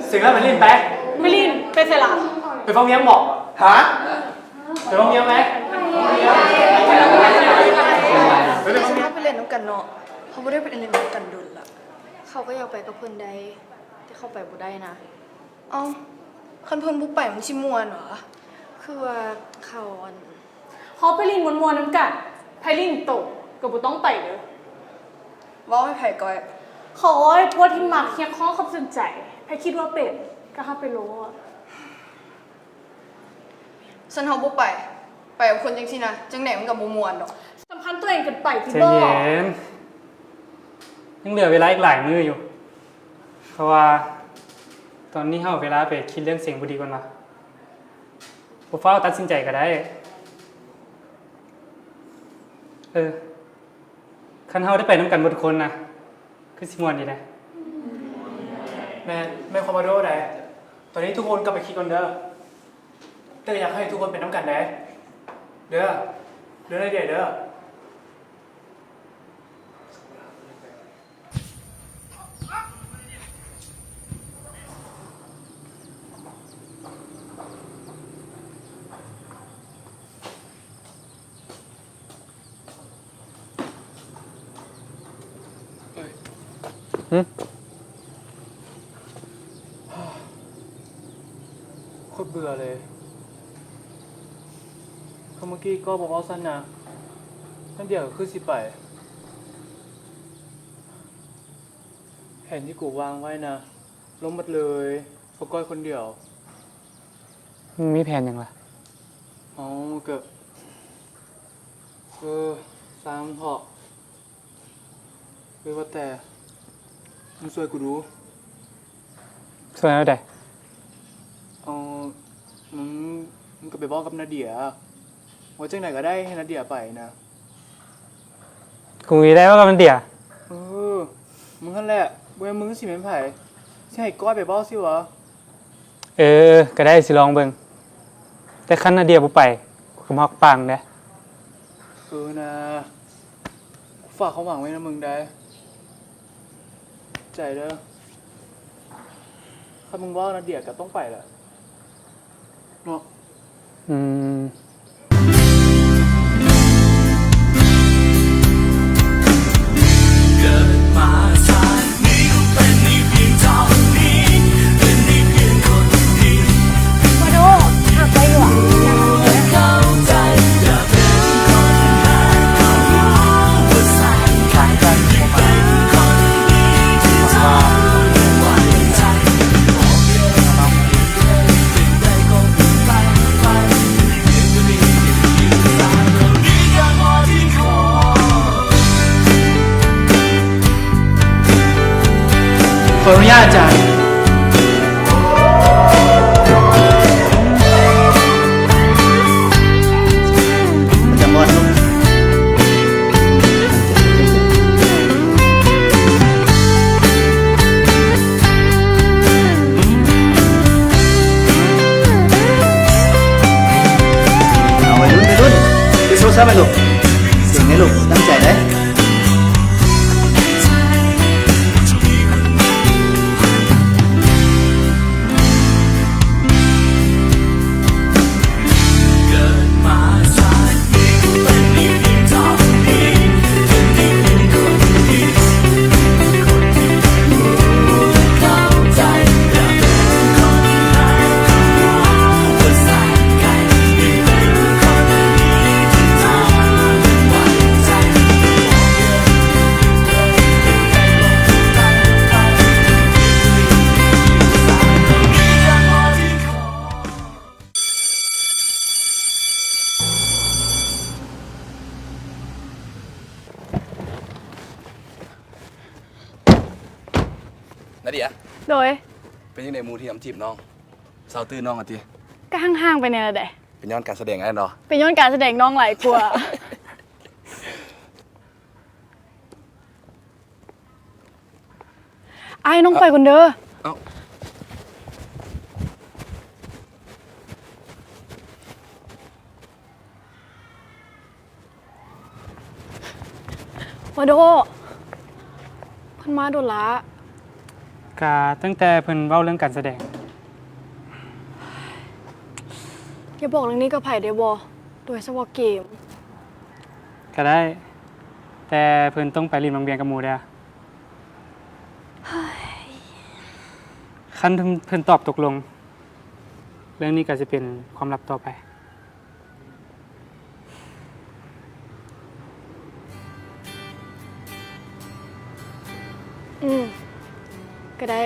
ເສັງແລ້ວໄປຫຼິ້ນໄປ. ໄປຫຼິ້ນ ໄປໃສລະ? ໄປຟັງວຽງບໍ? ຫາ? ໄປຟັງວຽງໄປ. ເຮົາໄປຫຼິ້ນນຳກັນເນາະ. ເຮົາບໍ່ໄດ້ໄປຫຼິ້ນນຳກັນດົນລະ. ເຂົາກໍຢາກໄປກັບເພິ່ນໃດ ແຕ່ເຂົາໄປບໍ່ໄດ້ນະ. ເອົ້າ ຄັນເພິ່ນບໍ່ໄປມັນຊິມ່ວນຫວາ? ຄືວ່າເຂົາ ອັນ ເຮົາໄປຫຼິ້ນມ່ວນໆນຳກັນ. ໃຜຫຼິ້ນໂຕກໍບໍ່ຕ້ອງໄປເດີ້. ເວົ້າໃຫ້ໃຜກ່ອຍ? ເຂົາເວົ້າໃຫ້ພວກທີ່ມັກຮຽກຮ້ອງຄວາມສົນໃຈ. ໃຜຄິດວ່າເປັນກໍຮັບໄປໂລດ. ຊັ້ນເຮົາບໍ່ໄປ. ໄປກັບຄົນຈັ່ງຊີ້ນະ ຈັ່ງໃດມັນກໍບໍ່ມ່ວນດອກ. ສຳຄັນຕົວເອງເກີນໄປຕິບໍ? ໃຈເຢັນ. ຍັງເຫຼືອເວລາອີກຫຼາຍມື້ຢູ່. ເພາະວ່າຕອນນີ້ເຮົາເວລາໄປຄິດເລື່ອງເສັງບໍ່ດີກ່ອນວະ. ບໍ່ຟ້າວຕັດສິນໃຈກໍໄດ້. ເອີ ຄັນເຮົາໄດ້ໄປນຳກັນເບິດທຸກຄົນນະ ຄືຊິມ່ວນດີເດ. ແມ່ນ ແມ່ນຄວາມວ່າໂດໄດ. ຕອນນີ້ທຸກຄົນກັບໄປຄິດກ່ອນເດີ. ແຕ່ກໍຢາກໃຫ້ທຸກຄົນໄປນຳກັນເດ້ ເດີ ເດີນາເດຍເດີ. ຫຶ? ໂຄດເບື່ອເລີຍ. ກໍເມື່ອກີ້ກໍບອກເວົ້າຊັ້ນນະ ນາເດຍກໍຄືຊິໄປ. ແຜນທີ່ກູວາງໄວ້ນະ ລົ້ມໝົດເລີຍ ເພາະກ້ອຍຄົນດຽວ. ມຶງມີແຜນຫຍັງລະ? ເອົາ ກະ ເອີ ຊ່າງເຖາະ. ເອີ ວ່າແຕ່ ມຶງຊ່ວຍກູດູ. ຊ່ວຍແນວໃດ? ເອົາ ມຶງ ມຶງກໍໄປເວົ້າກັບນາເດຍ ວ່າຈັ່ງໃດກໍໄດ້ໃຫ້ນາເດຍໄປນະ. ກູມີໄດ້ເວົ້າກັບນາເດຍ? ເອີ ມຶງຫັ້ນແຫຼະ ບໍ່ແມ່ນມຶງຊິແມ່ນໃຜ ຊິໃຫ້ກ້ອຍໄປເວົ້າຊິຫວາ? ເອີ ກໍໄດ້ ຊິລອງເບິ່ງ ແຕ່ຄັນນາເດຍບໍ່ໄປ ກູກໍມາຮອດປາງເດ້. ເອີນາ ກູຝາກຄວາມຫວັງໄວ້ນຳມຶງໄດ໋ ໃຈເດີ. ຄັນມຶງເວົ້ານາເດຍກໍຕ້ອງໄປແຫຼະ. ເນາະ ອືມ. ຂໍອະນຸຍາດອາຈານ. ປະຈຳວັດ. ເອົາ ໄວລຸ້ນ ໄວລຸ້ນ ເຮັດໂຊຊະໄປລູກ ເສັງໃຫ້ລູກ ຕັ້ງໃຈເດີ. ນາເດຍ. ໂດຍ. ເປັນຈັ່ງໃດໝູ່ທີ່ນຳຈີບນ້ອງ ເຊົາຕື່ນນ້ອງອະຕິ? ກະຫ່າງໆໄປແດ່ລະເດ. ເປັນຍ້ອນການສະແດງນັ້ນເນາະ? ເປັນຍ້ອນການສະແດງນ້ອງຫຼາຍກວ່າ. ອ້າຍ ນ້ອງໄປກ່ອນເດີ. ເອົ້າ ມາໂດ ເພິ່ນມາໂດນລະ. ກະຕັ້ງແຕ່ເພິ່ນເວົ້າເລື່ອງການສະແດງ. ຢ່າບອກເລື່ອງນີ້ກັບໃຜເດ້ບໍ່? ໂດຍສະເພາະເກມ. ກະໄດ້ ແຕ່ເພິ່ນຕ້ອງໄປຫຼິ້ນວັງວຽງກັບໝູ່ເດີ້. ເຮີ້ຍ ຄັນເພິ່ນ ເພິ່ນຕອບຕົກລົງ ເລື່ອງນີ້ກໍຊິເປັນຄວາມລັບຕໍ່ໄປ. ອືມ ກໍໄດ້.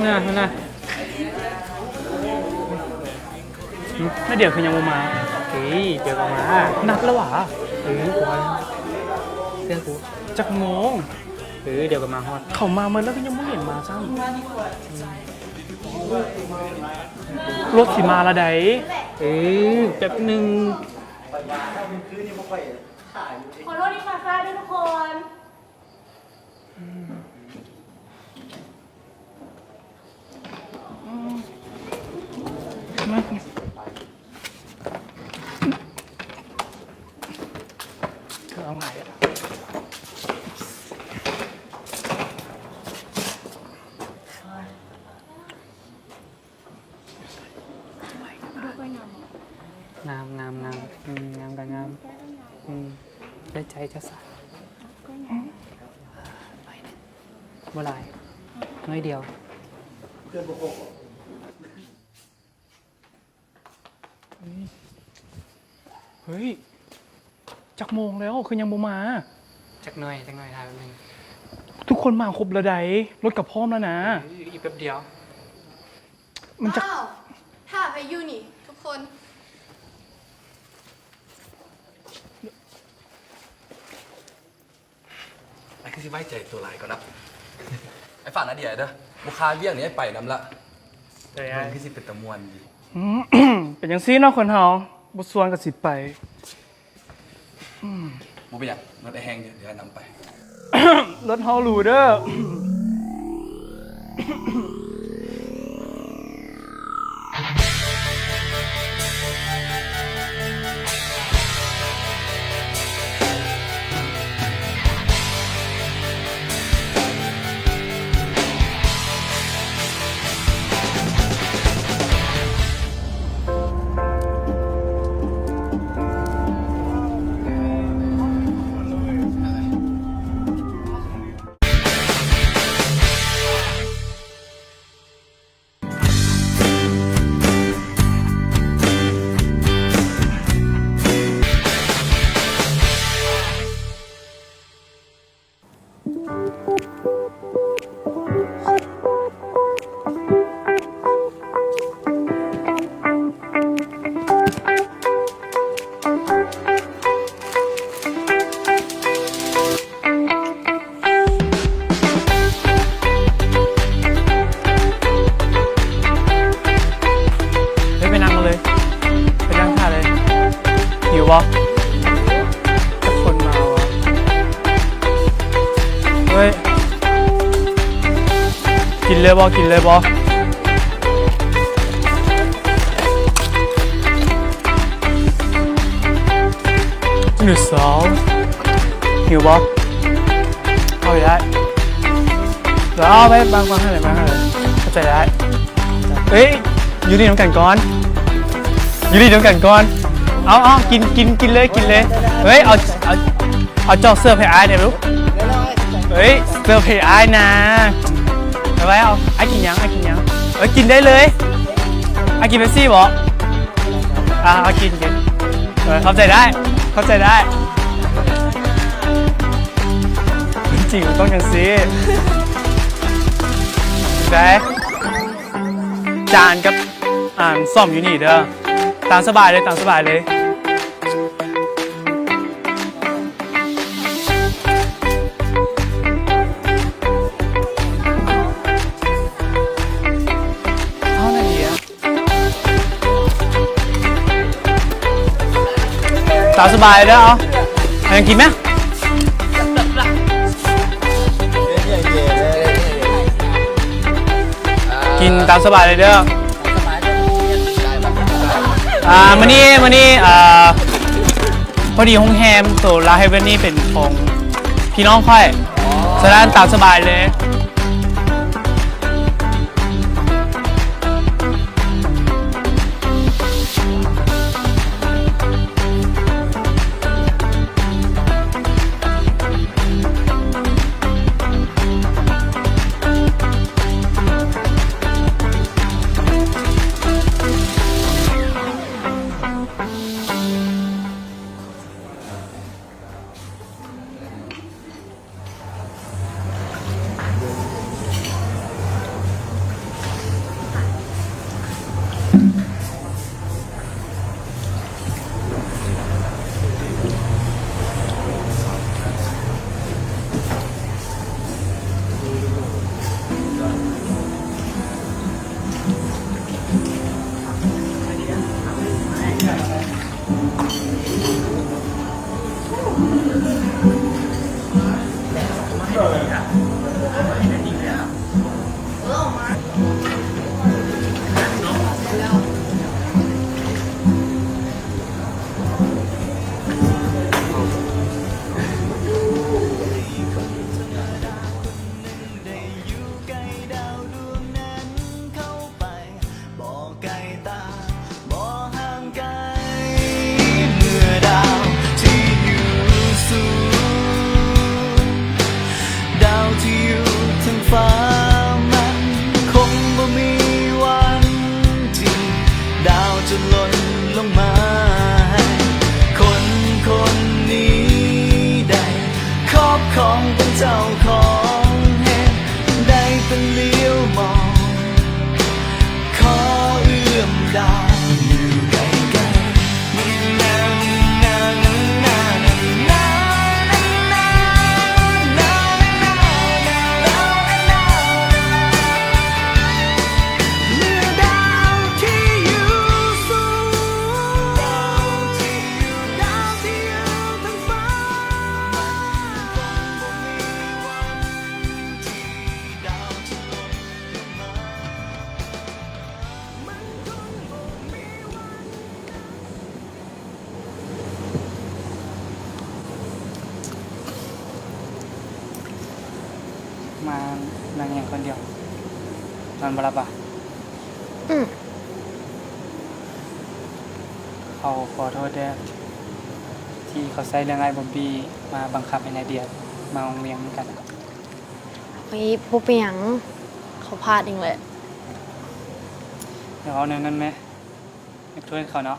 ນະ ນະ ນາດຽວຄືຍັງບໍ່ມາ? ເອີຍ ດຽວກໍມາ. ນັດແລ້ວຫວາ? ເອີ ກູວ່າ ເຊື່ອກູ. ຈັກໂມງ? ເອີ ດຽວກໍມາຮອດ. ເຂົາມາໝົດແລ້ວ ຄືຍັງບໍ່ເຫັນມາຊ້ຳ. ລົດຊິມາລະໃດ. ເອີ ແປັບໜຶ່ງ. ຂໍໂທດທີ່ມາຊ້າເດີ້ທຸກຄົນ. ມາ ຄືເອົາໃໝ່. ງາມ ງາມ ງາມ ອືມ ງາມກໍງາມ ອືມ ໄດ້ໃຈເຈົ້າສາວ. ໜ້ອຍໜຶ່ງ ບໍ່ຫຼາຍ ໜ້ອຍດຽວ. ເຮີ້ຍ ຈັກໂມງແລ້ວ ຄືຍັງບໍ່ມາ? ຈັກໜ້ອຍ ຈັກໜ້ອຍ ຖ້າແປັບໜຶ່ງ. ທຸກຄົນມາຄົບແລ້ວໃດ໋ ລົດກໍພ້ອມແລ້ວນະ. ເອີ ອີກແປັບດຽວ. ມັນຈະ ອ້າວ ຖ້າໃຜຢູ່ນີ້ທຸກຄົນ? ອ້າຍຄືຊິໄວ້ໃຈໂຕຫຼາຍກ່ອນນະ. ອ້າຍຝາກນາເດຍເດີ້ ບໍ່ຄ່າວຽກນີ້ອ້າຍໄປນຳລະ. ເອີ ມັນຄືຊິເປັນຕາມ່ວນດີ. ອືມ ເປັນຈັ່ງຊີ້ເນາະຄົນເຮົາ ບໍ່ຊວນກໍຊິໄປ. ອືມ ບໍ່ເປັນຫຍັງ ລົດອ້າຍແຮງຢູ່ ດຽວອ້າຍນຳໄປ. ລົດເຮົາຫຼູເດີ້. ເຮີ້ຍ ໄປນັ່ງເລີຍ ໄປນັ່ງຖ້າເລີຍ. ຫິວບໍ່? ຈັກຄົນມາວະ? ເຮີ້ຍ ກິນເລີຍບໍ່? ກິນເລີຍບໍ່? ໜຶ່ງ ສອງ ຫິວບໍ່? ເຂົ້າໄປໄດ້ ເອົາໄປ ບາງ ບາງ ເຂົ້າໃຈໄດ້ ເອີຍ ຢູ່ນີ້ນຳກັນກ່ອນ ຢູ່ນີ້ນຳກັນກ່ອນ ເອົາ ເອົາ ກິນ ກິນ ກິນເລີຍ ກິນເລີຍ ເອີຍ ເອົາ ເອົາ ເອົາຈອກເສີບໃຫ້ອ້າຍແດ່ລູກ ເອີຍ ເສີບໃຫ້ອ້າຍນາ ໄປ ໄປ ເອົາ ອ້າຍກິນຫຍັງ ອ້າຍກິນຫຍັງ ເອີຍ ກິນໄດ້ເລີຍ ອ້າຍກິນເປັບຊີບໍ່? ອ່າ ເອົາ ກິນ ກິນ ເອີຍ ຂອບໃຈໄດ້ ຂອບໃຈໄດ້. ຈິງມັນຕ້ອງຈັ່ງຊີ້ ໄດ້ ຈານກັບ ອ່າ ສ້ອມຢູ່ນີ້ເດີ ຕາມສະບາຍເລີຍ ຕາມສະບາຍເລີຍ. ເອົາໜ້າເດຍ ຕາມສະບາຍເດີ ເອົາ ເອົາຫຍັງກິນແມ? ກິນຕາມສະບາຍເລີຍເດີ. ອ່າ ມື້ນີ້ ມື້ນີ້ ອ່າ ພໍດີໂຮງແຮມໂຕລາວເຮເວັນນີ້ເປັນຂອງພີ່ນ້ອງຂ້ອຍ ສະນັ້ນຕາມສະບາຍເລີຍ. ມານັ່ງຫຍັງຄົນດຽວ ນອນບໍ່ຫຼັບຫວາ? ອືມ ເຂົາຂໍໂທດເດີ ທີ່ເຂົາໃຊ້ເລື່ອງອ້າຍບອບບີມາບັງຄັບໃຫ້ນາເດຍມາໂຮງຮຽນນຳກັນ. ໂອ້ຍ ບໍ່ເປັນຫຍັງ ເຂົາພາດເອງແຫຼະ. ຢ່າເວົ້າແນວນັ້ນແມ. ຢາກໂທດເຂົາເນາະ.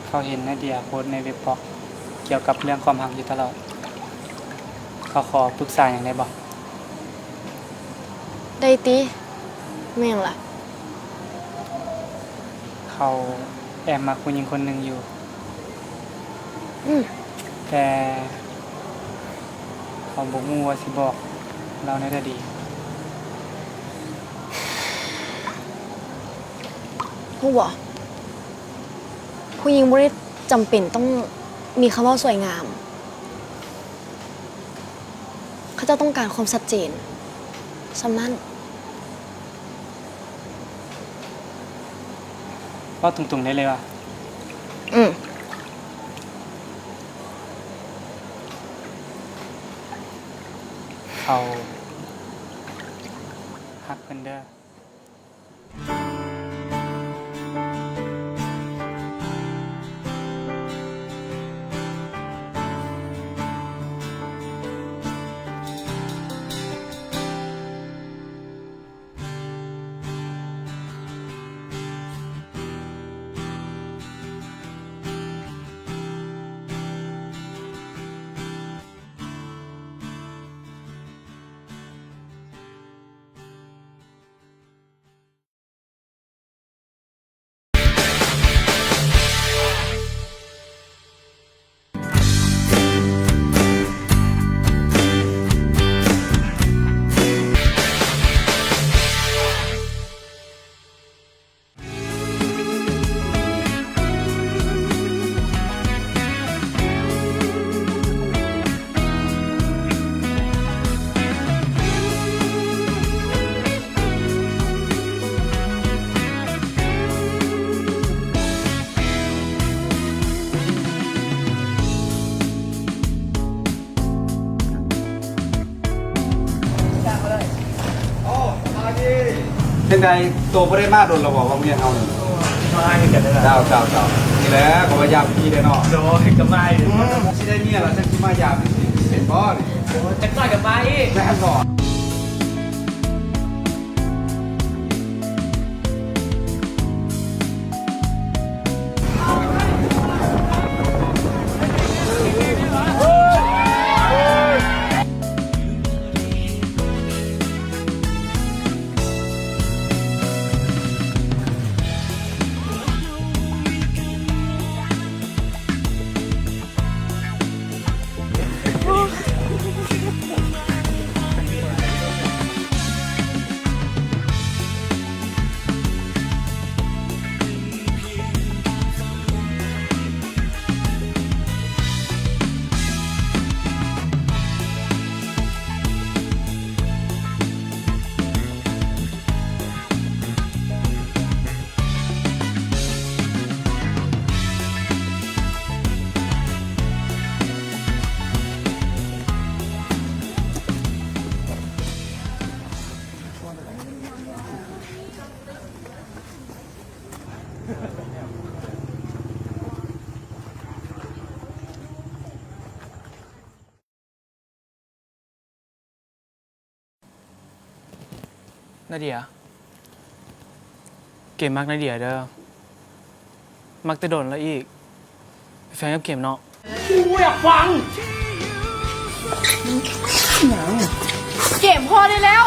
ເຂົາເຫັນນາເດຍໂພສໃນເວັບບລັອກກ່ຽວກັບເລື່ອງຄວາມຮັກຢູ່ຕະຫຼອດ. ເຂົາຂໍປຶກສາຫຍັງໄດ້ບໍ່? ໄດ້ຕິ. ແມ່ນລະ. ເຂົາແອບມັກຜູ້ຍິງຄົນໜຶ່ງຢູ່. ອືມ. ແຕ່ເຂົາບໍ່ຮູ້ວ່າຊິບອກລາວແນວໃດດີ. ຮູ້ບໍ່? ຜູ້ຍິງບໍ່ໄດ້ຈຳເປັນຕ້ອງມີຄຳເວົ້າສວຍງາມ. ເຂົາເຈົ້າຕ້ອງການຄວາມຊັດເຈນ ສ່ຳນັ້ນ. ເວົ້າຕົງໆໄດ້ເລີຍວ່າ. ອືມ. ເຂົາຮັກເພິ່ນເດີ. ໃຈໂຕບໍ່ໄດ້ມາດົນແລ້ວບໍ່ ໂຮງຮຽນເຮົານີ້? ມາຄືກັນເດ້. ເຈົ້າ ເຈົ້າ ເຈົ້າ ນີ້ແຫຼະ ກໍວ່າຢາມພີ່ເດ້ເນາະ. ໂດຍ ກໍມາຢູ່. ອືມ ຊິໄດ້ເມຍແລ້ວ ຈັ່ງຊິມາຢາມ ເປັນບໍ່ນີ້? ໂອ້ຍ ຈັກໜ້ອຍກໍມາອີກ. ແມ່ນບໍ່? ນາເດຍ ເກມມັກນາເດຍເດີ ມັກແຕ່ດົນແລ້ວອີກ ເປັນແຟນກັບເກມເນາະ. ກູບໍ່ຢາກຟັງ. ເກມພໍໄດ້ແລ້ວ.